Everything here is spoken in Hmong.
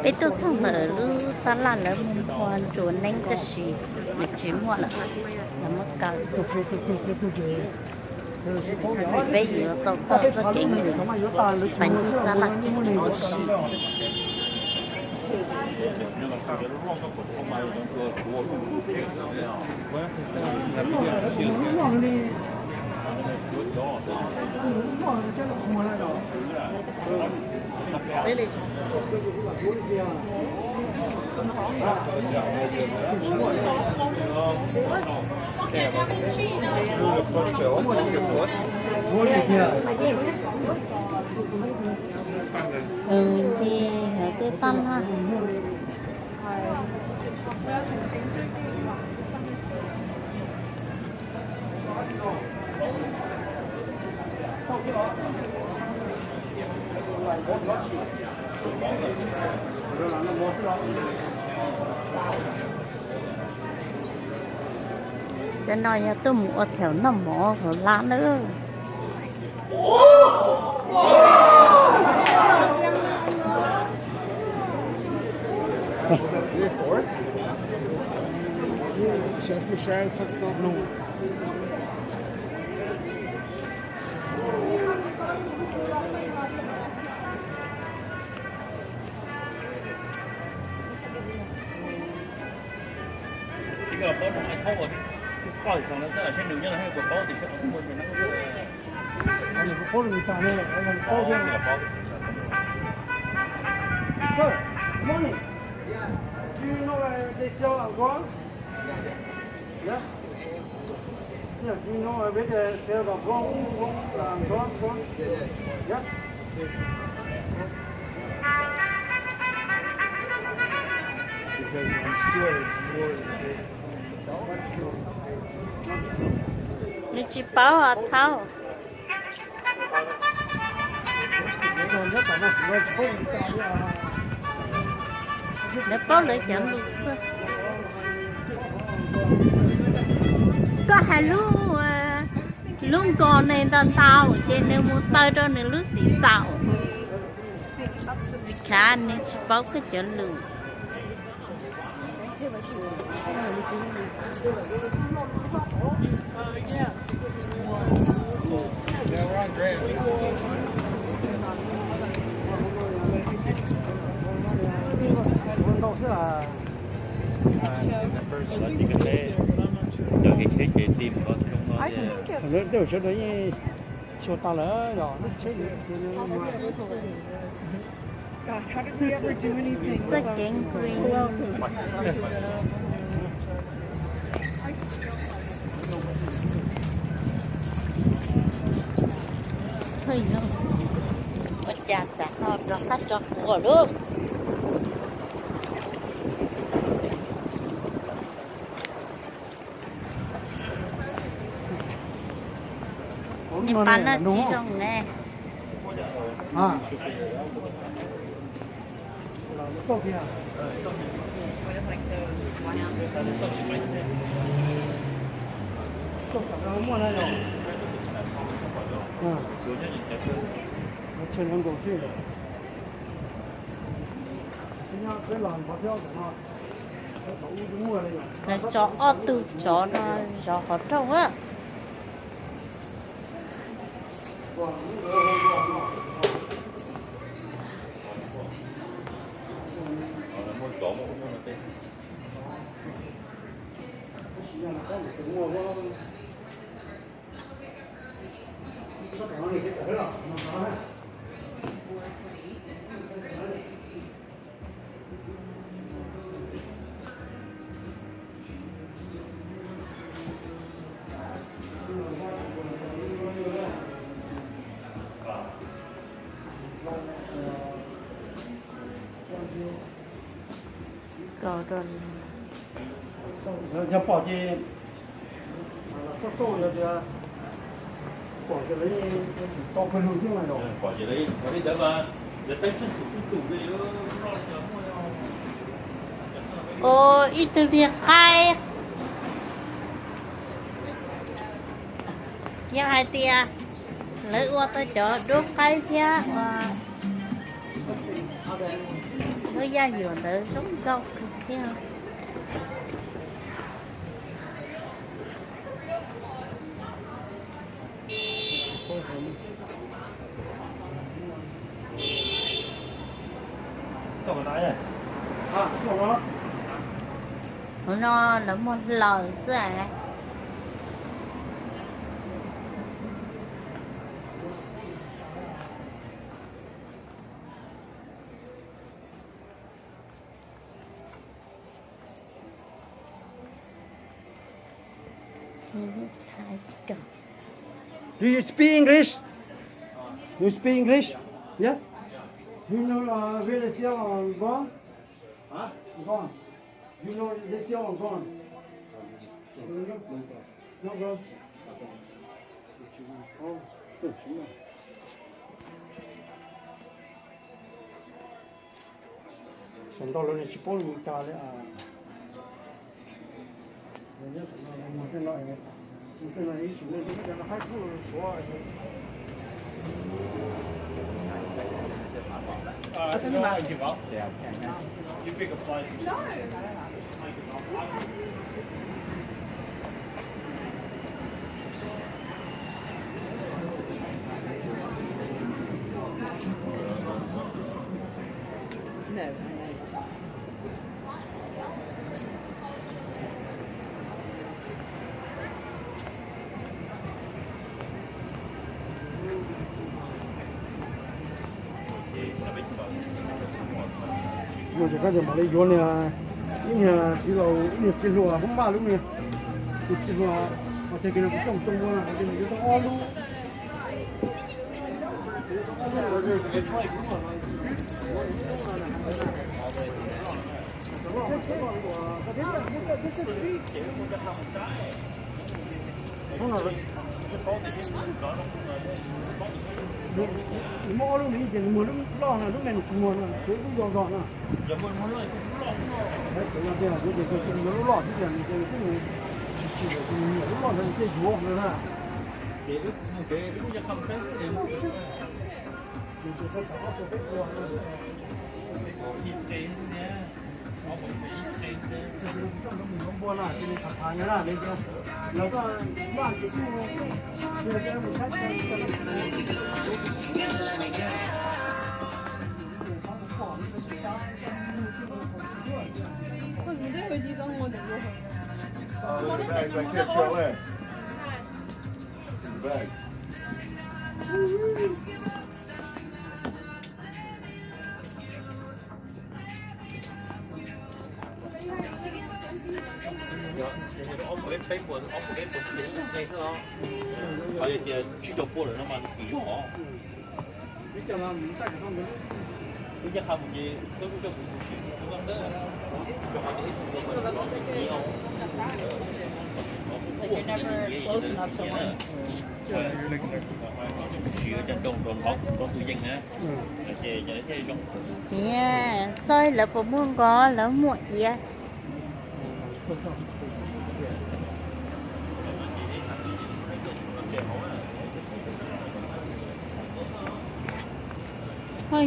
Peb tuaj txog ntawm lub tab laj lawv muag nruas neeb tab sis nws tsis muaj lawm, lawv muab kaw. Peb yuav tau koj txoj kev mus pas ncig tab laj ua si. Ncig tej tab laj. Cov no yog tuaj mus ua thaum noj mov hauv lab nawb. Sir, morning. Do you know where they sell Angkor? Yeah? Yeah, do you know where they sell the gold, gold, uh, gold, gold? Yeah? Because I'm sure it's more than this. Nws tsis paub os thaub. Lawv paub lawv cov lus xwb. Koj hais lub, lub nkaus ne ntau ntau ces nws mus taw rau nws lub txiv txaus. Khav nws tsis paub koj cov lus. Cov kev tsheb ces tim nkaus zoo no. Lawv tej sawv daws yeej xyuas tas lawm yog lub tsheb. Txoj kev nqis. Ua cas tsam no rov qab tso quav lawm. Nws pas no tsis zoo ne. Lawv tso ob tug tsov no zov qhov rooj a. Kaus rau. Yog pom ces, pom ces lawv tau pawg lug thiab mas. Ua ib tug li qaib, yog hais tias Lawv ua tau cov duab qaib thiab ua lub yaj yuam ntawd zoo nkauj kawg thiab. Hauv no lawv muag hlaws xwb. Do you speak English? You speak English? Yes? You know uh, where the seal on gone? Huh? Gone. You know the seal on gone? No, bro. Oh, good. Sawv ntau lawv tsis paub li cas li. Mus ces koj ces mam li yuav niag, ib niag txiv laus, ib niag txiv hluas Hmoob Vaj lub niag, ib txiv hluas, mas tej kiag no kuv coj mus coj ua, ces nws yuav tau ob lub. Muaj ob lub li ces nws muag lub loj na, lub me nws tsis muag na, tsuav lub yau zog na. Tsuav yog tias yuav ces yuav lub loj xwb tias nws ces nws twb mus sim sim lawm ces nws nyiam lub loj ntawd nws thiaj yuav no na. Nws tsuas tau ob txog peb ua. Npua na ces nws tham tham nyob na, lawv koj vaj ces kuj mus saib. Ob peb puas, ob peb puas xwb, qhov yog tias tsib rau puas lawm no mas nws kim zog os. Like you're never close enough to one. Sim cov nroo rau hauv rau tus yeej na. Ces lawv thiaj zoo. Nim xyov lawv puas muaj nkos, lawv muaj iav. Oj,